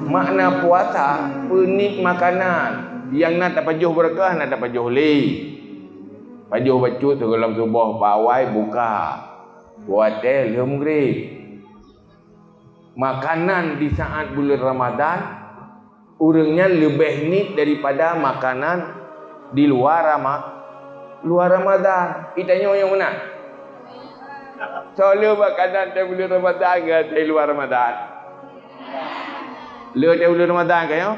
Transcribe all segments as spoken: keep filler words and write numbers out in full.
Makna puasa, peuniet makanan nyang na tapajoh beureukah, na tapajoh lé. Pajoh bacut sigohlom suboh, pawai buka, watée lheueh meugreb. Makanan di saat buleuen Ramadan, ureuëng nyan leubeh niet daripada makanan di luwa Rama-, luwa Ramadan. Itanyoe nyang meunan. Soe le makanan di buleuen Ramadan ngon di luwa Ramadan? Le di buleuen Ramadan ka nyoe?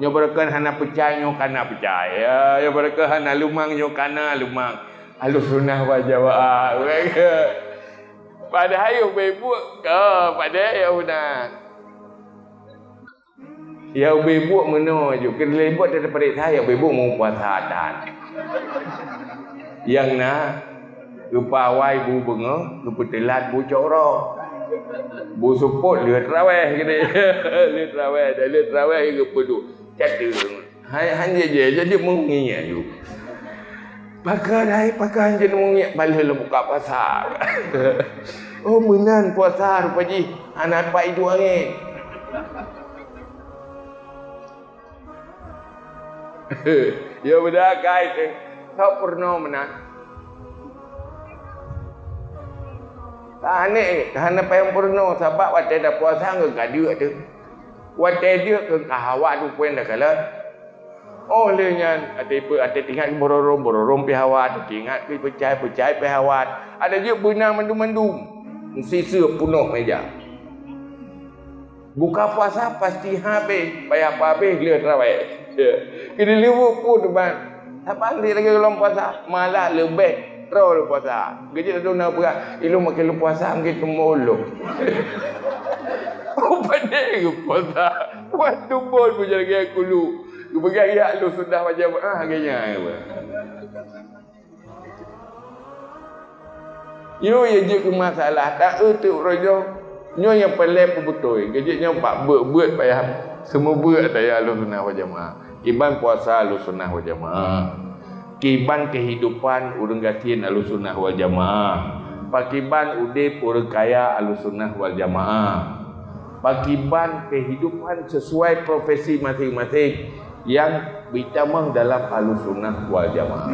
Nyoe beureukat hana peucai, nyoe kana peucai. Ya, nyoe beureukat hana leumang, nyoe kana leumang. Ahlussunnah wal Jamaah. Padahai ubé buet, oh, padahai ya beuna. Ya ubé buet meunoe ju, keu lé buet teupeuriksa ya ubé buet meupuasa dan. Nyang na, geupawai bu beungoh, geupeuteulat bu cok roh. Bu seupôt lheueh traweh geude. Lheueh traweh, dan lheueh traweh geupeuduek. Cateue. Hai, han jijak, jadi meungiek ju. Pakon hai, pakon jadi meungiek, bala lom buka puasa. Oh, meunan puasa rupa jih, hana pat iduek angén. Ya, beda kai tu. Sok peurunoe meunan. Tahan ni, tahan apa yang peurunoe, sabab watée dah puasa ngon gaduek tu. Watée jeuet keu ka hawa tu puen dah kalon. Oh lheueh nyan, até pe-, até teuingat bororong, bororong pi hawa, até teuingat pi peucai, peucai pi hawa. Ada jeuet beuna mandum-mandum. Siseu punoh meja. Buka puasa pasti habéh, payah habéh lheueh traweh. Ya. Keu di leubu pun ban. Saban di lagée lom puasa, malah leubeh. Troh lôn puasa. Geujeuet lôn na peugah, ilôn makin lôn puasa makin teumbon lôn. Oh, pandai geupuasa. Wah, teumbon pun jalan gaya kulu. Geupeugah, "Ya, lôn sudah macam, ah, gaya." Yo, ya jeuet keu masalah. Tak eu tu uroe nyoe. Nyoe nyang paléng peubeutôi. Geujeuet nyoe bak beuet-beuet payah. Seumeubeuet ata ya Ahlussunnah wal Jamaah. Kiban puasa Ahlussunnah wal Jamaah. Kiban kehidupan ureuëng gasien Ahlussunnah wal Jamaah. Pakiban udeb ureuëng kaya Ahlussunnah wal Jamaah. Pakiban kehidupan sesuai profesi masing-masing yang ditamong dalam Ahlussunnah wal Jamaah.